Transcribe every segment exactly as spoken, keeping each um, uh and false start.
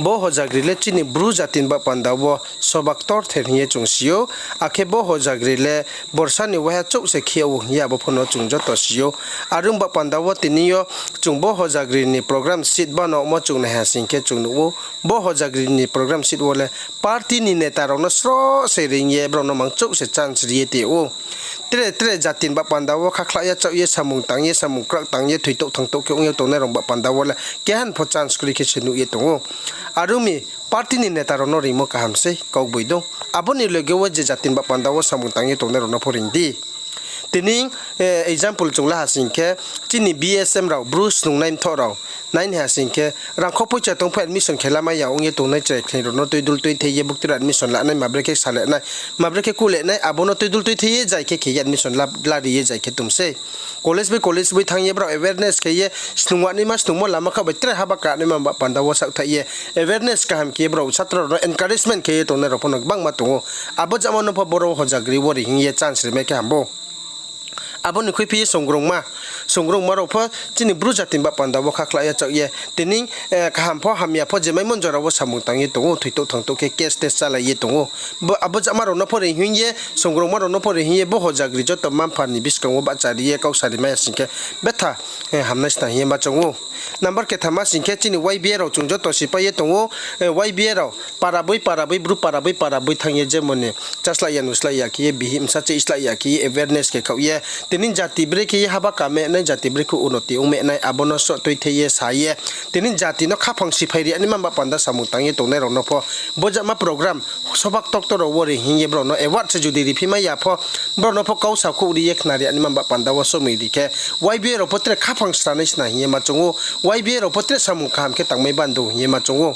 Bo hojagri le chini Bru jati ni baoh panda wo soba ktorther hing ye chung si ou, akhe bo hojagri le borsa ni waiha chouh se khe ou hing ye abo pho no chung joto si ou. Are ong baoh panda wo tini yo chung bo hojagri ni program sheet bano mo chung naiha sing khe chung nuh ou. Bo hojagri ni program sheet wo le party ni neta rao no sroh se reing ye brao no mang chouh se chance ri ye tong ou. Tre tre jati ni baoh panda wo khakhlai ya chaoh ye samung tang ye samung krak tang ye thoitouh thangtouh khe ong ye tongnai rao baoh panda wo le keha ni pho chance kroi khe se nuh ye tong ou. Are ong mi party ni neta rao no reingmo kaham sei, kaugboino. Abo ni loge wo je jati ni baoh panda wo samung tang ye tongnai rao no pho reing di. Tini, eh, example chung la ha sing khe, chini B S M rao, Bru snungnai mthoh rao, nai ni ha sing khe, rangkho poicha tong pho admission khe lamai ya ong ye tongnai chrai khnai rao no tuidul tuithei ye buktui rao admission lanai, ma brekhe salenai, ma brekhe kulenai, abo no tuidul tuithei ye jai khe khe ye admission la, lari ye jai khe tong sei. College bai college bai thanng ye brao awareness khe ye snung wanaima snungmo lama kha bai tre haba kanaima baoh panda wo saohthaih ye awareness kaham khe ye brao satro rao no encouragement khe ye tongnai rao pho no gbangma tong ou. Abo jama no pho boro hojagri wo ri hing ye chance rimai khe hambo. Abo ni khuiphi ye songrongma, songrongma rao pho chini Bru jati ni baoh panda wo khakhlai ya chaoh ye tini, eh, kaham pho hamya pho je maimo jora wo samung tang ye tong ou, thoitouh thangtouh khe case test chálai ye tong ou. Bo, abo jama rao no pho ri hing ye, songrongma rao no pho ri hing ye, bo hojagri joto mma-mpha ni buskang wo bahcha ri ye kau sari mai ya sing khe betha, eh, hamnai sna hing ye ma choung ou. Number kethama sing khe chini Y B A rao chung joto sipai ye tong ou, eh, Y B A rao para boi para boi, Bru para boi para boi thanng ye jemon ni cháslai ya nuslai ya khe ye, bihih bsa chih slái ya khe ye, awareness khe khaoh ye, tini jati brekhe ye haba kamenai, jati brekhe unnoti ongmenai, abo no sroh tuithei ye sa ye, tini jati no khaphang siphai ri ani mma baoh panda samung tang ye tongnai rao no pho bo jama program soba ktorther rao wo ri hing ye brao no award se judi riphi mai ya pho, brao no pho kau sakhouh ri ye khnari ani mma baoh panda wo somoi ri khe, Y B A rao pho tre khaphang sranai sna hing ye ma choung ou, Y B A rao pho tre samung kaham khe tangmai bando hing ye ma choung ou.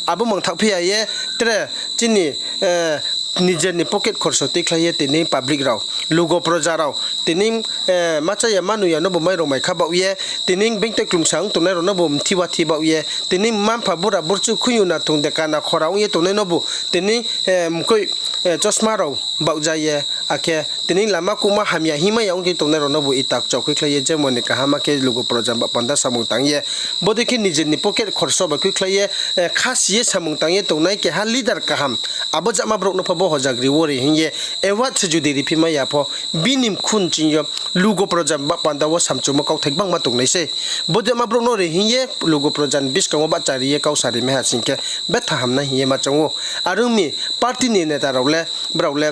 Abo mangthaoh phi ya ye tre chini, eh, nijer ni pocket khorso tuikhlai ye tini public rao, lugo proja rao, tini, eh, ma cha ya ma nung ya nobu mairung mai kha baoh ye, tini beingtoi klumsa ong tongnai rao nobu mthi wa thi baoh ye, tini mma-mpha bura burchuh khuiyu na thung de kana khora ong ye tongnai nobu, tini, eh, mkoih, eh, chosma rao baohja ye, akhe tini lama kuhma hamya hingmai ya ong khe tongnai rao nobu itak chok khuikhlai ye, jemon ni kaham khe lugo proja baoh panda samung tang ye, bodei khe nijer ni pocket khorso bai khuikhlai ye, eh, khasi ye samung tang ye tongnai keha leader kaham, abo jama brouh no pho bo hojagri wo ri hing ye, award se judi riphi mai ya pho, bini mkhu nching yo lugo proja baoh panda wo samchumo kauthai gbangma tongnai sei. Bodei jama brouh no ri hing ye lugo proja ni buskang wo bahcha ri ye kau sari mai ha sing khe betha hamnai hing ye ma choung ou. Are ong mi party ni neta rao le, brao le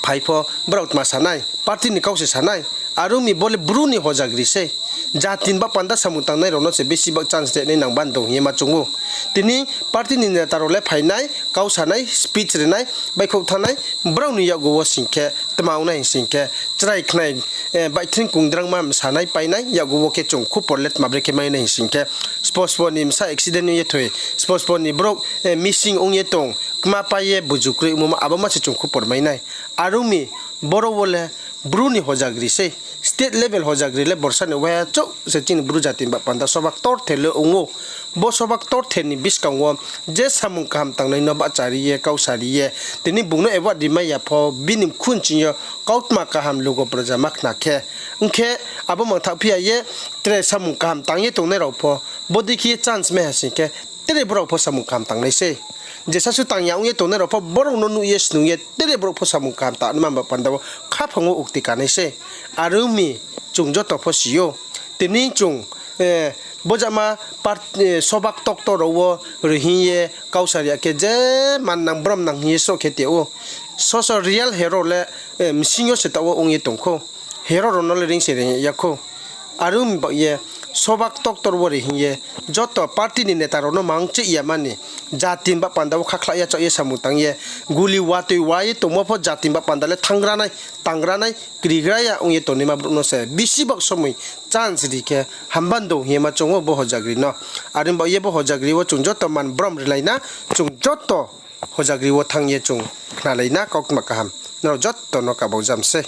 phai pho brao tma sa nai, party ni kau se sa nai. Are ong mi bo le Bru ni hojagri sei. Jati ni baoh panda samung tangnai rao no se besi baoh chance ri nai nang bando hing ye ma choung ou. Tini party ni neta rao le phai nai, kau sa nai, speech ri nai, baihkhouh thanng nai, brao ni yakgu wo sing khe tma ong nai hing sing khe, chrai khnai, eh, baihthring kungdrangma msa nai pai nai, yakgu wo khe chung khupor le tma brekhe mai nai hing sing khe, spospo ni bsa accident ong ye thoi, spospo ni brouh, eh, missing ong ye tong, kma pai ye buju kroi ongmo ma, abo ma se chung khupor mai nai. Are ong mi boro wo le Bru ni hojagri sei. State level hojagri le borsa ni waiha chouh se chini Bru jati ni baoh panda soba ktorther le ong ou. Bo soba ktorther ni buskang wo je samung kaham tangnai no bahcha ri ye, kau sa ri ye, tini bung no award ri mai ya pho, bini mkhu nching yo kautma kaham lugo proja ma khna khe. Ong khe abo mangthaoh phi ya ye tre samung kaham tang ye tongnai rao pho, bodei khe ye chance mai ha sing khe, tre brao pho samung kaham tangnai sei. Je sasu tang ya ong ye tongnai rao pho, brao no nuh ye snung ye, tre brao pho samung kaham tang nai mma baoh panda wo khaphang wo ukti kanai sei. Are ong mi chung joto pho si ou. Tini chung, eh, bo jama part-, eh, soba ktorther rao wo ri hing ye kau sari ya khe je man nang brom nang hing ye sroh khe tong ou. Soso real hero le, eh, bsing yo se taoh wo ong ye tong khou. Hero rao no le reing se reing ya khou. Are ong mi baoh ye soba ktor ktor wo ri hing ye joto party ni neta rao no mangchih yama ni, jati ni bah panda wo khakhlah ya chaoh ye samung tang ye, guli watoi wa ye tongmo pho jati ni bah panda le thanngranai, tangranai, krigra ya ong ye tongnaima brouh no se bisi baoh somoi chance ri khe hamba dong hing ye ma choung ou bo hojagri no. Are ong mi baoh ye bo hojagri wo chung joto man brom rilai na, chung joto hojagri wo thanng ye chung khnalai na kautma kaham. Nrao joto no kabau jam se.